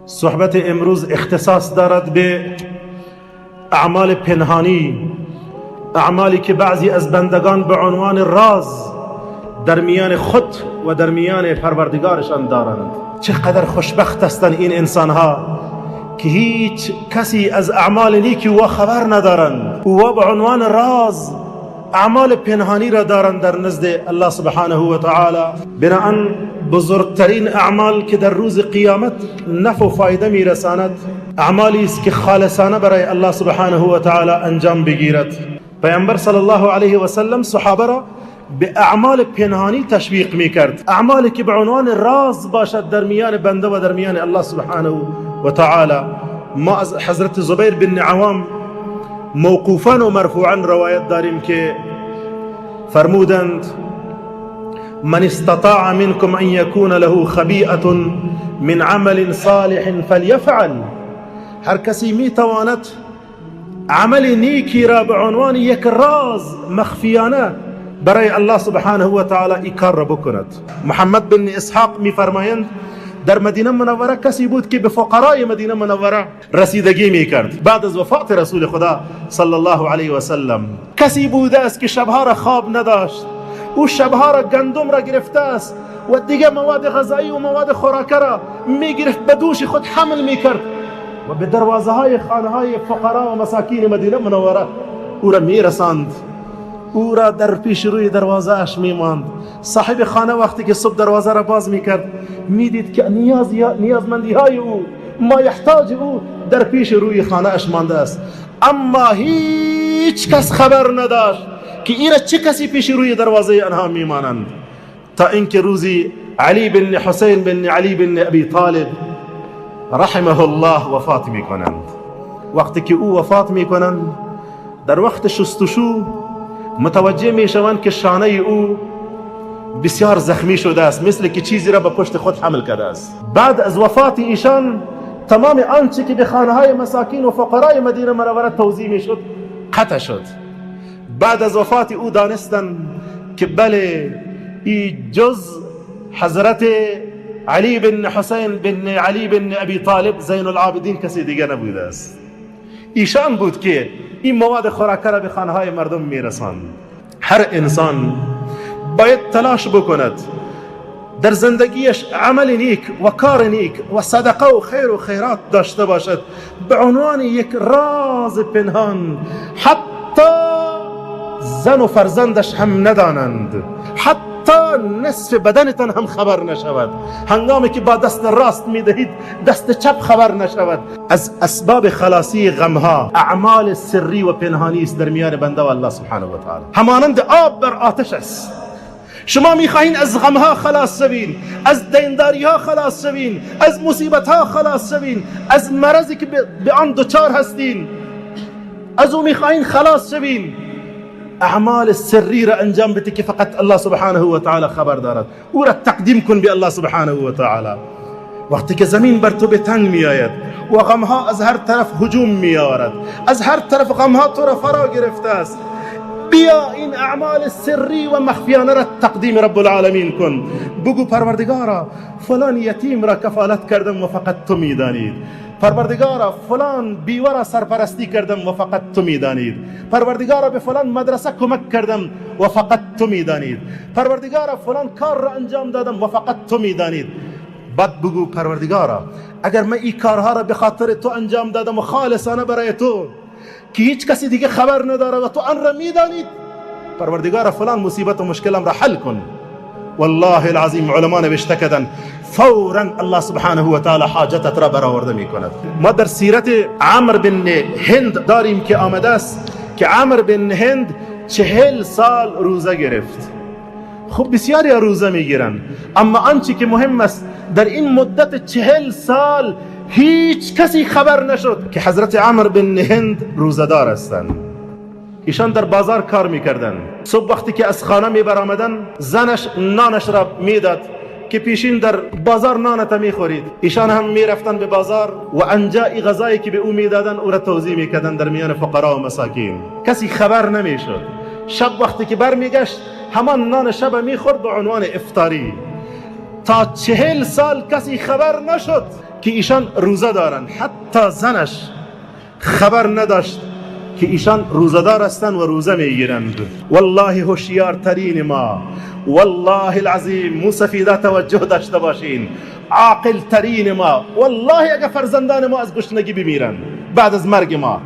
صحبت امروز اختصاص دارد به اعمال پنهانی، اعمالی که بعضی از بندگان به عنوان راز در میان خود و در میان پروردگارشان دارند. چقدر خوشبخت هستند این انسانها که هیچ کسی از اعمال نیکی او خبر ندارند. او به عنوان راز اعمال پنهانی را دارند در نزد الله سبحانه و تعالی. بناءً بزرگترین اعمال که در روز قیامت نفع و فایده میرساند اعمالی است که خالصانه برای الله سبحانه و تعالی انجام بگیرد. پیامبر صلی الله علیه و سلم صحابه را به اعمال پنهانی تشویق میکرد، اعمالی که به عنوان راز باشد در میان بنده و در میان الله سبحانه و تعالی. ما از حضرت زبیر بن عوام موقوفا و مرفوعا روایت داریم که فرمودند: من استطاع منكم ان يكون له خبیئة من عمل صالح فلیفعل. هر کسی میتواند عمل نیکی را به عنوان یک راز مخفیانه برای الله سبحانه و تعالی ای کار را بکند. محمد بن اسحاق میفرمایند در مدینه منوره کسی بود که به فقرای مدینه منوره رسیدگی میکرد بعد از وفات رسول خدا صلی الله علیه و سلم. کسی بوده است که شبها را خواب نداشت، او شبها را گندم را گرفته است و دیگه مواد غذایی و مواد خوراکه را میگرفت، به دوش خود حمل میکرد و به دروازه های خانه های فقرا و مساکین مدینه منوره او را میرساند، او را در پیش روی دروازه اش میماند. صاحب خانه وقتی که صبح دروازه را باز میکرد میدید که نیازمندی های او، ما یحتاج او در پیش روی خانه اش مانده است، اما هیچ کس خبر نداشت که ایرا چه کسی پیش روی دروازه آنها میمانند. تا اینکه روزی علی بن حسین بن علی بن ابی طالب رحمه الله وفات میکنند. وقتی که او وفات میکنند، در وقت شستشو متوجه میشوند که شانه او بسیار زخمی شده است، مثل که چیزی را به پشت خود حمل کرده است. بعد از وفات ایشان تمام آنچه که به خانه های مساکین و فقرای مدینه منوره توزیع میشد قطع شد. بعد از وفات او دانستند که بله، ای جز حضرت علی بن حسین بن علی بن ابی طالب زین العابدین کسی دیگه نبوده است. ایشان بود که این مواد خوراکه را به خانه های مردم میرساند. هر انسان باید تلاش بکند در زندگیش عمل نیک و کار نیک و صدقه و خیر و خیرات داشته باشد به عنوان یک راز پنهان، حتی زن و فرزندش هم ندانند، حتی نصف بدنتان هم خبر نشود. هنگامی که با دست راست میدهید دست چپ خبر نشود. از اسباب خلاصی غمها اعمال سری و پنهانی است در میان بنده و الله سبحانه و تعالی. همانند آب بر آتش است. شما میخواهین از غمها خلاص شوین، از دینداری ها خلاص شوین، از مصیبت ها خلاص شوین، از مرضی که به آن دچار هستین از او میخواهین خلاص شوین، اعمال سری را انجام بده که فقط الله سبحانه و تعالی خبر دارد. او را تقدیم کن به الله سبحانه و تعالی. وقتی که زمین بر تو به تنگ می آید و غمها از هر طرف هجوم می آورد، از هر طرف غمها تو را فرا گرفته است، بیا این اعمال سری و مخفیانه را تقدیم رب العالمین کن. بگو پروردگارا فلان یتیم را کفالت کردم و فقط تو میدانید. پروردگارا فلان بیوه را سرپرستی کردم و فقط تو میدانید. پروردگارا به فلان مدرسه کمک کردم و فقط تو میدانید. پروردگارا فلان کار را انجام دادم و فقط تو میدانید. بعد بگو پروردگارا اگر من این کارها را به خاطر تو انجام دادم و خالصانه برای تو که هیچ کسی دیگه خبر نداره و تو آن را میدانید، پروردگارا فلان مصیبت و مشکلم را حل کن. والله العظیم علما نوشته کردن فورا الله سبحانه و تعالی حاجتت را برآورده میکند. ما در سیرت عمرو بن هند داریم که آمده است که عمرو بن هند 40 سال روزه گرفت. خب بسیاری روزه میگیرن، اما آنچه که مهم است در این مدت 40 سال هیچ کسی خبر نشد که حضرت عمرو بن هند روزه‌دار هستند. ایشان در بازار کار میکردن. صبح وقتی که از خانه می برآمدن زنش نانش را میداد که پیشین در بازار نانت میخورید. ایشان هم میرفتن به بازار و انجا ای غذایی که به او میدادن او را توزیع میکردن در میان فقرا و مساکین. کسی خبر نمیشد. شب وقتی که برمیگشت همان نان شب میخورد به عنوان افطاری. تا 40 سال کسی خبر نشد که ایشان روزه دارند. حتی زنش خبر نداشت که ایشان روزه‌دار هستند و روزه میگیرند. والله هوشیارترین ما، والله العظیم موسفیدا توجه داشته باشین، عاقل ترین ما، والله اگر فرزندان ما از گشنگی بمیرند بعد از مرگ ما،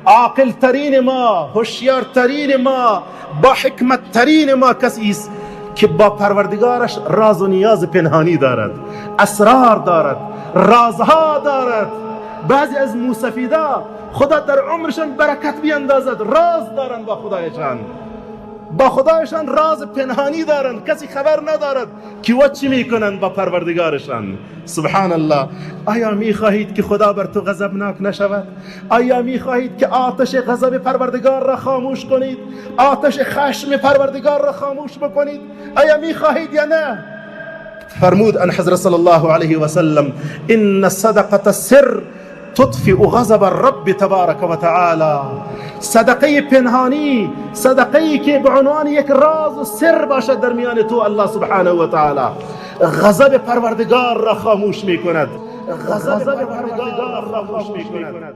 عاقل ترین ما، هوشیارترین ما، با حکمت ترین ما کسی است که با پروردگارش راز و نیاز پنهانی دارد، اسرار دارد، رازها دارد. بعضی از موسفیدا خدا در عمرشان برکت بیاندازد، راز دارند با خدایشان، با خدایشان راز پنهانی دارند، کسی خبر ندارد که و چی میکنند با پروردگارشان. سبحان الله. آیا میخواهید که خدا بر تو غضبناک نشود؟ آیا میخواهید که آتش غضب پروردگار را خاموش کنید؟ آتش خشم پروردگار را خاموش بکنید؟ آیا میخواهید یا نه؟ فرمود ان حضرت صلی الله علیه و سلم: ان الصدقة السر تطفئ غضب الرب تبارک و تعالی. صدقه پنهانی، صدقه که به عنوان یک راز و سر باشد در میان تو الله سبحانه و تعالی، غضب پروردگار را خاموش میکند. غضب پروردگار را خاموش میکند.